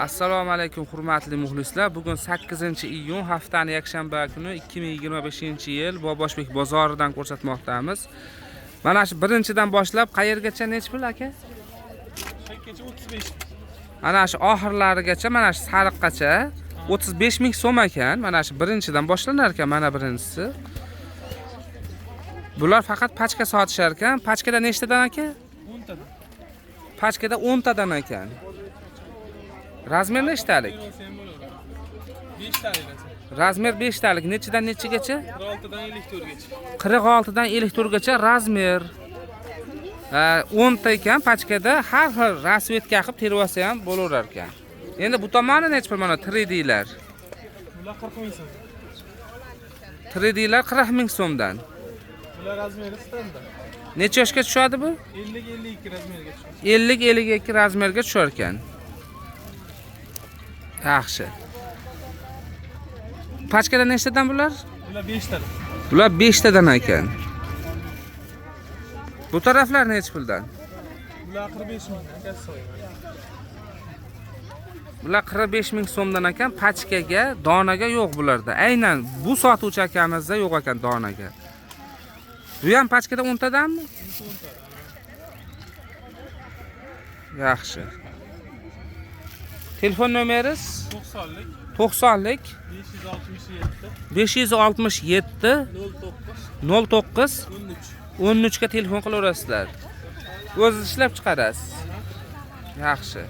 Assalomu alaykum, hurmatli muxlislar. Bugun 8-iyun, haftani yakshanba kuni, 2025-yil Boboshbek bozoridan ko'rsatmoqdamiz. Mana shu birinchidan boshlab qayergacha nechi pul, aka? Chakkacha 35. Mana shu oxirlarigacha, mana shu sariqqacha 35 ming so'm ekan. Mana shu birinchidan boshlanar ekan, mana birinchisi. Bular faqat pachka sotishar ekan. Pachkada nechtadan, aka? 10 tadan. Pachkada 10 tadan ekan. Razmer nechtalik? Olsa ham bo'laveradi. 5 talik rasm. Razmer 5 talik. Nechidan nechagacha? 46 dan 54 gacha. 46 dan 54 gacha razmer. 10 ta ekan pachkada, har xil расцветка qilib terib olsa ham bo'laverar ekan. Endi bu tomoni nechi pul, mana 3D'lar? Bular 40 ming so'm. 3D'lar 40 ming so'mdan. Bular razmeri standart. Necha yoshga tushadi bu? 50 52 razmerga tushadi. 50 52 razmerga tushar ekan. Yaxshi. Pachkada nechtadan bular? Bular 5 talik. Bular 5 tadan ekan. Bu taraflar nechi puldan? Bular 45 ming akasi so'yman. Bular 45 ming so'mdan ekan, pachkaga, donaga yo'q bularda. Aynan bu sotuvchi akamizda yo'q ekan donaga. Bu ham pachkada 10 tadanmi? Yaxshi. Telefon nomeringiz? 90lik 90lik 567 567 09 09 13. 13 ga telefon qilaverasizlar. O'zingiz ishlab chiqarasiz. Yaxshi.